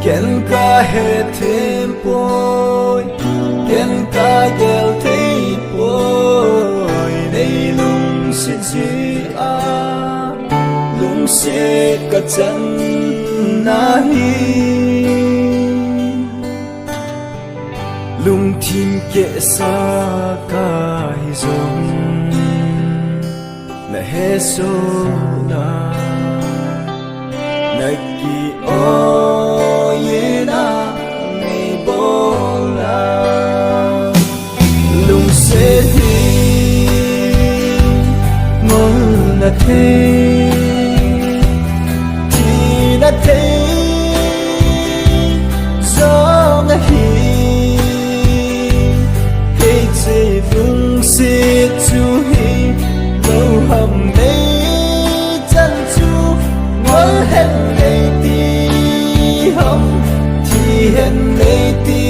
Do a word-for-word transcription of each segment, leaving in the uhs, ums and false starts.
Ken kahe thempoi, ken kagel theipoi, nei lungset jeh a lungset kachan nahi. Lungthim kehsa kahi jong nahesoh na, naki-oi-in a neibol na. Lungset hi ngolna thei, thina thei jong ahi. Hiche lungset chu hi lou ham, nei chan chu ngol hen nei ti ham, thi hen nei ti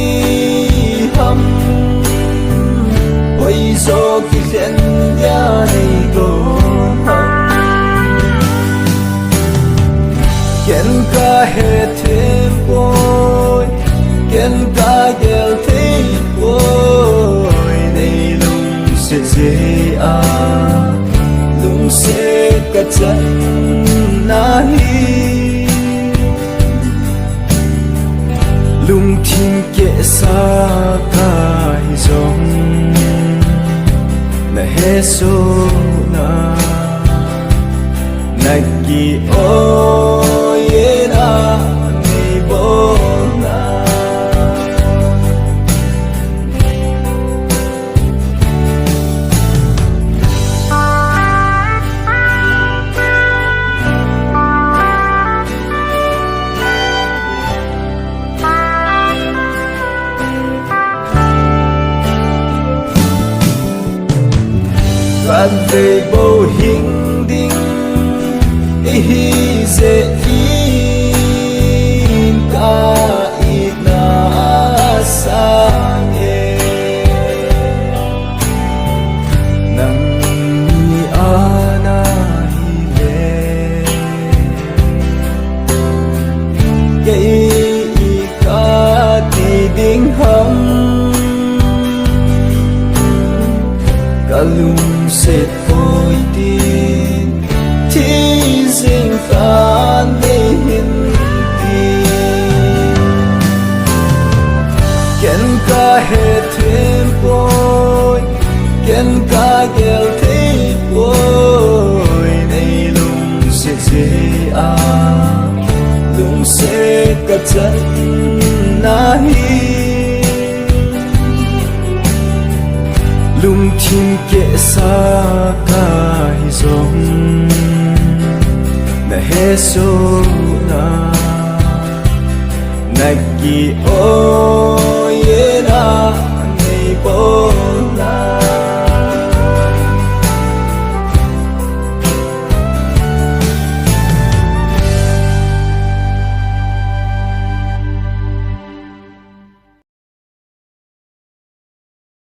ham, hoijo kilhen dia nei go ham. Ken kahe thempoi, ken kagel theipoi, nei lungset jeh a lungset kachan nahi. Lungthim kehsa kahi jong nahesoh na, naki-oi-in a neibol na. Khatvei bou hing ding ihi jeh in ka itna sang e, nangni a nahi le, kei i kati ding ham, ka lungset poi tin, thi jing tan nei hin ti. Ken kahe thempoi, ken kagel theipoi, nei lungset jeh a lungset kachan nahi. Lungthim kehsa kahi jong nahesoh na, naki-oi